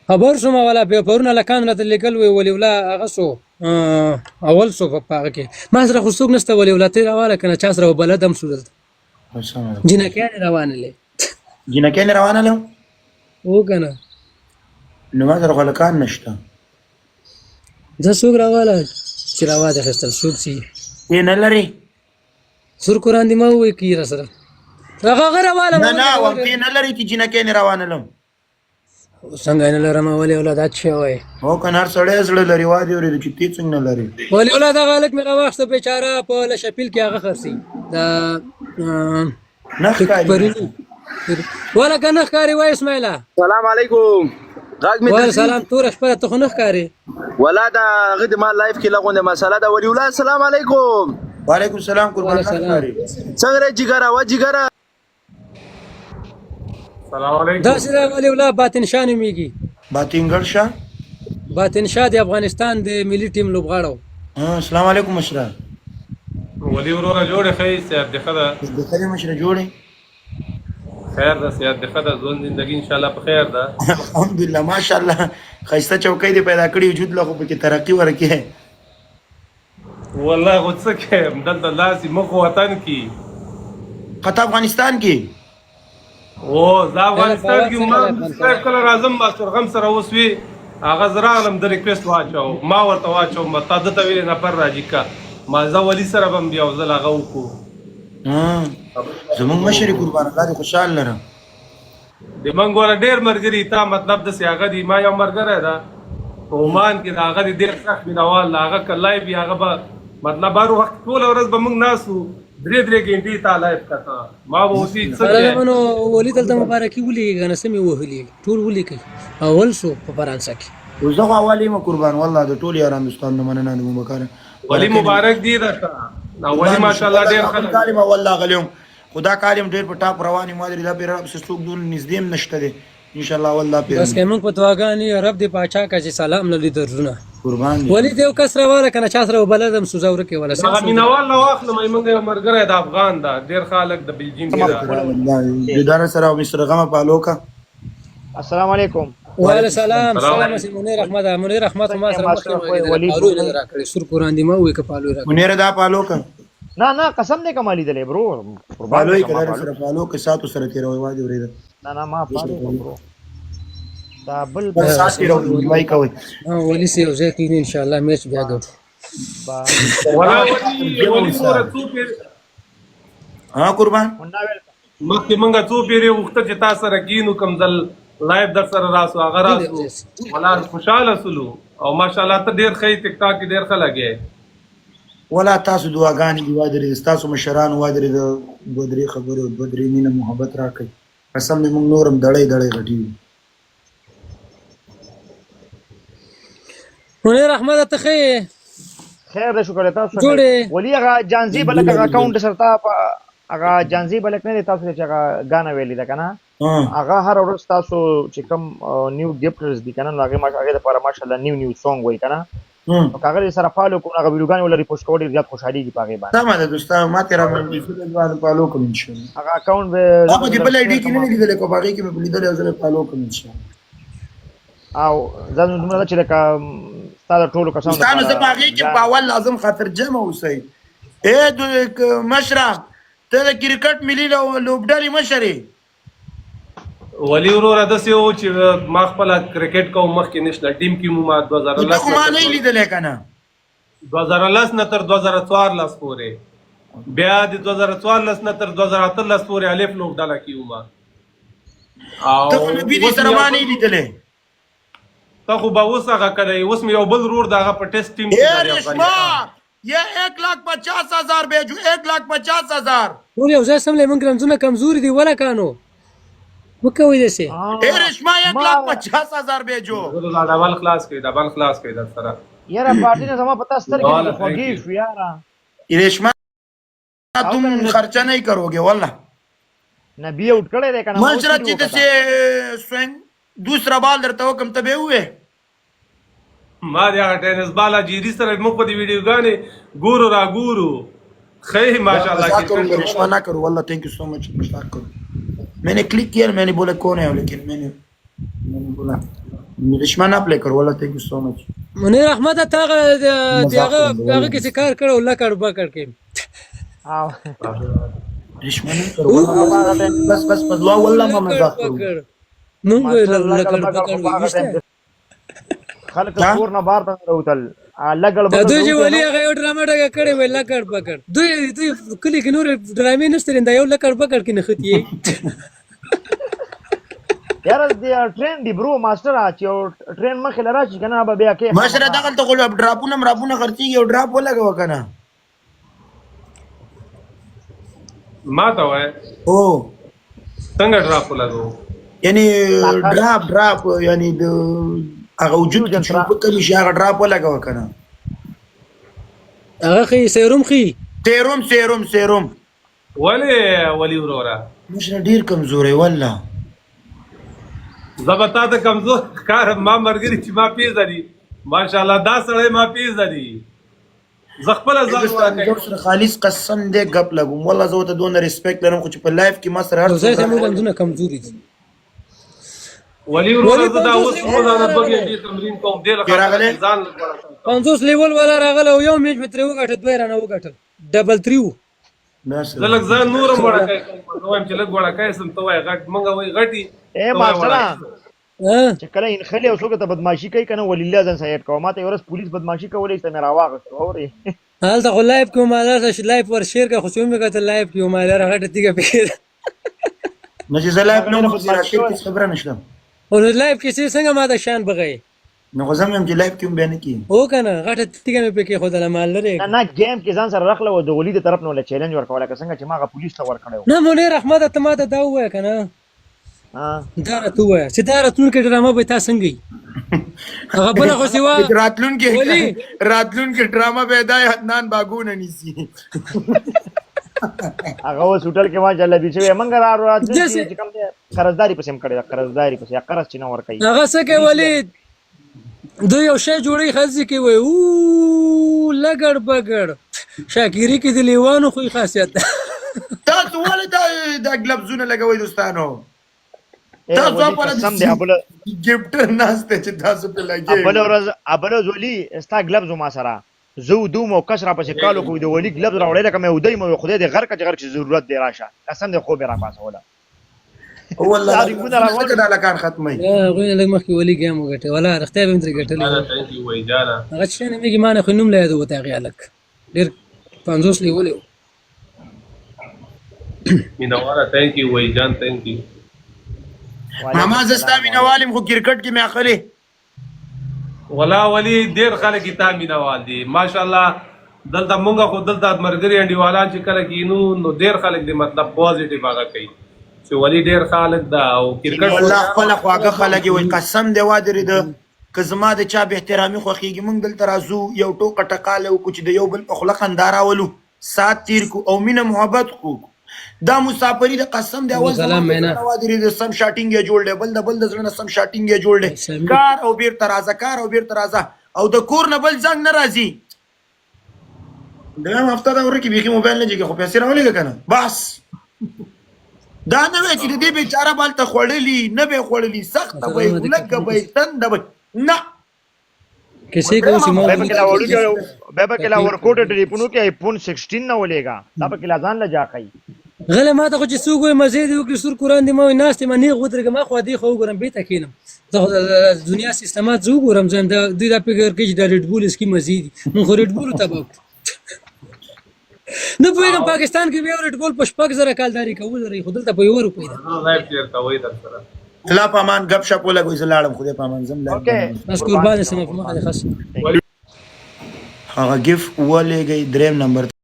خبر شوم ولا په پرونه لکان راته لیکل وی ولی ولا هغه سو اول سو په هغه کې ما سره خو څوک نشته ولی ولا ته راواله کنه چا سره بلد هم سو دلته. جنکیان روانه لې. جنکیان روانه لې او کنه. نو ما سره خو هلکان نشته. زه څوک راواله چې راوا دې خستل څوک سي ته نه لري. سور قران دې ما وې کی را سره هغه غره والا. نه نه، وم ته نه لري چې جنکیان روانه لم. څنګه نه لرم ولې ولا دا څه وای؟ هو کنه، هر سړی زړه لري. وا دې ورې چې ته څنګه نه لري؟ ولې ولا دا غالک مې راواخته بیچاره په لشپیل کې هغه خرسي دا نه ښکاري. ولا کنه ښکاری وای اسماعیلا. سلام علیکم، غږ مې وعلیکم سلام. تور شپه ته خو نه ښکاری. ولا دا غد ما لایف کې لغونه مسله ده. ولی الله، السلام علیکم. وعلیکم سلام قربان. نه ښکاری. څنګه جګره و جګره؟ سلام علیکم. دا سره ولی ولا باطن شاه نومېږي. باطنګړ شاه. باطن شاه د افغانستان د ملي ټیم لوبغاړو. السلام علیکم مشره. ولی وروره، جوړې ښه یې؟ صحت دې ښه ده؟ د خیر مشره، جوړې؟ خیر ده، صحت دې ښه ده، ژوند زندګي ان شاء الله په خیر ده. الحمدلله، ماشاءالله، ښایسته چوکۍ دې پیدا کړې، وجود له خو پکې ترقي ورکې. والله خو څه کوم، دلته لاسي مخ وطن کې. قطر افغانستان کې؟ او زه افغانستان کې ما کله راځم، ما سرغم سره اوس وی هغه زه راغلم، د ریکوست واچو ما ورته واچو، ما تا دته ویلې نفر راځي کا ما زه ولی سره بم بیا ځل هغه وکړو. زمونږ مشر قربان، الله دې خوشحال لره. د منګ ولا ډیر مرګري تا مطلب د هغه دی، ما یو مرګره ده په عمان کې، دا هغه دی ډیر سخت مینوال، هغه کلای بیا هغه به مطلب هر وخت ټول ورځ به موږ ناسو درې درې غنټې تا لایف کته ما به اوسې څه. منو ولي دلته مبارکي ولي کنه، سمې وهلي ټول ولي کوي اول سو په فرانسه کې. زه خو اول یم قربان، والله د ټول یاران دوستانو مننه د مبارک. ولی مبارک دی درته ولی، ماشاءالله ډیر خلک کالم والله غلیوم خدا کالم ډیر په ټاپ رواني ما درې دا پیر څه څوک دون نږدې هم نشته دی ان شاء الله والله پیر. بس که موږ په دعاګانې رب دې پاچا کا چې سلام لري درونه. قربان. ولی دیو کس راواله کنه، چا سره وبلدم سوزا ورکه ولا. هغه مینوال نو واخلم، موږ یو مرګره د افغان دا ډیر خلک د بلجیم کې دا د دار سره مستر غمه پالو کا. السلام علیکم. وعلیکم السلام. سلام منیر احمد، منیر احمد ما سره مخکې پالو نه راکړي، سور قران دی ما وې ک پالو راکړي. منیر دا پالو کا. نه نه، قسم دې کمالي دلې برو. قربان پالو کړه سره پالو کې ساتو سره تیروي وادي ورېده. نه نه، ما پالو برو دا بل سات تیروي وای کوي. ولي سی یو ځای کې ان شاء الله میچ بیا ګټو. ولا ولي ولي مور څو پیر. ها قربان. مخکې مونږه څو پیرې غوښته چې تا سره کینو، کوم ځل لایف در سره راسو، هغه راسو ولا خوشاله سلو او ماشاءالله ته ډیر ښه ټیک ټاک کې ډیر ښه لګې. ولا تاسو دعاګانې دی وادرې، تاسو مشران وادرې، د دوه درې خبرې او دوه درې مینه محبت راکړي، قسم دې موږ نورم دړې دړې غټیږو. منیر احمد ته ښه؟ خیر دې، شکر تاسو. جوړې؟ ولی هغه جانزی بلک هغه اکاونټ سره تا هغه جانزی بلک نه دی تاسو چې هغه غانا ویلی ده کنه، هغه هر ورځ تاسو چې کوم نیو ګیفټرز دي کنه، نو هغه ما هغه لپاره ماشاءالله نیو نیو سونګ وای کنه، نو هغه سره فالو کوم، هغه ویډیوګانې ولا ریپوسټ کول زیات خوشحاليږي په هغه باندې. سمه ده دوستانو، ما ته را باندې باندې فالو کوم ان شاء الله. هغه اکاونټ به ما په دې بل ایډي کې نه لیدل، کو باغې کې مې لیدل او زه فالو کوم ان شاء الله. او زه دومره چې لکه ستا د ټولو کسانو دوستانو، زه په هغې کې په اول لازم خاطر جمع اوسئ. اے مشره، ته د کرکټ ملي لوبډلې مشر یې. ولی وروره، داسې و چې ما خپله کرکټ کوم، مخکې نېشنل ټیم کې مو ما 2010 ته خو ما نه لیدلی که نه؟ 2010 نه تر 2014 پورې، بیا د 2014 نه تر 2018 پورې الف لوبډله کې وم. او ته خو نبي دې سره ما نه لیدلی. ته خو به اوس هغه کړی، اوس مې یو بل ورور د هغه په ټیسټ ټیم کې. رشما، یہ 1,50,000 بھیجو، 1,50,000. ټول یو ځای سم له موږ رنځونه کمزوري دي ولا کانو وکوي دسه. اے رشما، 1,50,000 بھیجو. دا ډبل خلاص کړئ، ډبل خلاص کړئ در سره. یاره پارټي نه زما پتا سترګې خوږې شو یاره. رشما، تم خرچه نہیں کرو گے والله. نبی اوټ کړی دی کنه. مشره، چې د سوینګ دوسرا بال درته وکم ته به وې. ما د هغه ټینس بال جیری سره موږ په دې ویډیوګانې ګورو را ګورو خیر ماشاءالله. مذاق کروں گا رشما، نہ کرو والله. Thank you so much. مذاق کروں، میں نے کلک کیا، میں نے بولا کون ہے، لیکن میں نے بولا. رشما نه پلی کړ ولا ثانک یو سو مچ. منیر احمد ته هغه د مزاق هغه کوم هغه کې څه کار کړو لکړ بکړ کې. او رشما نه کړ ولا، بس بس بس، لا والله ما لکړ مزاق کوم. بکړ مونږ ماستر لکړ لګړ بګړ بکړ خو په هغه ویشته. ټایم کې خلک ها؟ کور نه بار ته راوتل، لګړ دا بګړ دوی چې راوتل. ولی هغه یو ډرامه ډګه کړې وای لکړ بکړ، دوی دوی کلی کې نور ډرامې نشته، دا یو لکړ بکړ کې نښتي. یاره د ټرین دی برو ماستر، چې یو ټرین مخې لرا چې کنه به بیا کې مشره دغلته خو ډراپونه مراپونه خرڅېږي او ډراپ ولګوه که نه. ما ته وای هو. څنګه ډراپ ولګو؟ یعنی ډراپ ډراپ، یعنی د هغه وجود کې چې اوبه کمې شي هغه ډراپ ولګوه که نه. هغه خي سیروم خي. سیروم سیروم سیروم. ولی ولی وروره؟ مشره ډیر کمزوری والله. زه به تا ته کمزور ښکارم؟ ما مرګري چې ما پیژني، ماشاءالله دا سړی ما پیژني، زه خپله ځان هندوستان وړاندې جوړ سره خالص قسم دی ګپ لګوم والله، زه ورته دونه ریسپیکټ لرم، خو چې په لایف کې ما سره هر نو ځای څومره زموږ لمدونه کمزوري دي. ولی وروره ولی زه دا 50 اوس لیول روزانه والا 2 راغلی، ګنټې تمرین کوم دې له کې خاطره راغلی چې ځان لږ وړاندې کوم. 50 لیول والا راغله او یو میچ مې ترې وګټه، دوه یې رانه وګټل، ډبل 3 وو. دا څه زه لږ ځان نور هم وړاندې کوم، زه وایم چې لږ وړاندې سم، ته وایې غټ، مونږ وایي غټي، اے ته وایې ماستر وړاندې. ها؟ چې کله انخلي او څوک ته بدمعشي کوي کنه، ولله ځان سره کوه. ماته یو ورځ پولیس بدمعشي کولې چې مې راواغست اوري. هلته خو لایف کې ما درته لایف ور شیر کړه، خو چې ومې کتل لایف کې ما لره غټه تیږه پکې ده. نو چې زه لایف هغه نه ډېره وم بدمعشي راشیر کوله. هېڅ خبره نشته. او نو لایف کې چې څنګه ما د شان بغی. نو خو زه هم یم چې لایف کې هم بیا نه کېږي. هو که نه، غټه تیږه مې پکې ښودله ما لرې. نه نه، ګیم کې ځان سره رخله او د ولي د طرف نه ول چیلنج ورکوله، که څنګه چې ما هغه پولیس ته ورکړی و. نه منیر احمد، ته ما ته دا ووایه که نه. ها؟ دا راته ووایه چې دا راتلونکې ډرامه به تا څنګه وي؟ هغه بله خو سوا راتلونکې ولي راتلونکې ډرامه به دا عدنان باګونه نیسي. هغه اوس هوټل کې ماشاءالله بي شوی، منګه را راتلونکې داسې چې کوم دی قرضداري پسې هم کړې ده، قرضداري پسې یا قرض چې نه ورکوي. هغه څه کوي ولي، دوی یو شی جوړوي، ښځې کې وایي او لګړ بګړ شاکري کې د لیوانو خوی خاصیت ده. تاسو ولې دا د ګلبزونه لګوئ دوستانو؟ اے تاسو ولي خپله قسم دی ابل ګفټر ناست دی چې تاسو پرې ابل لګېږئ. ورځ ابل ورځ ولي ستا ګلبز ما سره زه ودوم او کس را پسې کالو کوي، د ولي ګلبز راوړی لکه مې ودی مې، خدای دې غرق چې غرق چې ضرورت دی راشه، قسم دی خوب یې راپاڅوله. والله دا دا رنګونه ګلبزونه راوړل. ځکه دا هلکان ختموي. هغوی نه لږ مخکې ولي ګیم وګټه ولا رښتیا به هم ترې ګټلی جانه وو. ثانک یو وای جانه. هغه چې نومېږي ما نه خو نوم له یاده وتی، هغې هلک ډېر 50 لیولی و. مینواله ثانک یو وای جان، ثانک یو. وعلیکم ماما زه ستا السلام. مینوال یم، خو کرکټ کې مې اخلي. ولا ولی ډیر خلک تا مینوال دي ماشاءالله. دلته مونږ خو دلته مرګري انډیوالان چې کله کینو نو ډیر خلک دي، مطلب پوزټیو هغه کوي چې ولی ډیر خلک دا او کرکټ والله خپله خواږه خلک یې وایي، قسم دی وادرې ده که زما د چا بې احترامي خوښېږي. موږ دلته راځو یو ټوکه ټکاله وکړو چې د یو بل په خوله خندا راولو، سات تیر کو او مینه محبت کو. دا مسافري د قسم دی اول زما سلام د مینا. زړه نه وادرې ده سم شاټینګ یې جوړ دی، بل د بل د زړه نه سم شاټینګ یې جوړ دی. سمي. کار او بیرته راځه، کار او بیرته راځه، او د کور نه بل زنګ نه راځي. دریم هفته دا ورکې بیخي موبایل نه جګي، خو پیسې راولېږه که نه. بس دا نه وای چې د دې بیچاره به هلته خوړلي نه به یې خوړلي، سخته به یې، لږه به یې، تنده به یې نه. کیسې کوو چې ما به پکې لا ولي وړوکی به پکې لا ورکوټه ټلیفونو کې آیفون 16 نه ولېږه، دا پکې لا ځان له جا کوي. غله ما ته خو چې څوک وایي مزې دې وکړي سور قرآن دې، ما وایي ناست یم نېغ ودرېږم، اخوا دې خوا وګورم بېرته کښېنم. زه خو د دنیا سیستمات زه وګورم ځان دا دوی دا فکر کوي چې دا ریډ بول اسکي مزې دي، مونږ خو ریډ بول تباه کړو. نه پوهېږم پاکستان کې بیا ریډ بول په 6000 کالداري کوو لري، خو دلته په یوه روپۍ ده. لایف شیر کوي در سره. الله په امان، ګپ شپ ولګوئ، زه لاړم، خدای په امان، ځم لایف. اوکې. بس قربان شم، په مخه دې ښه شه. هغه ګیف ولېږئ دریم نمبر.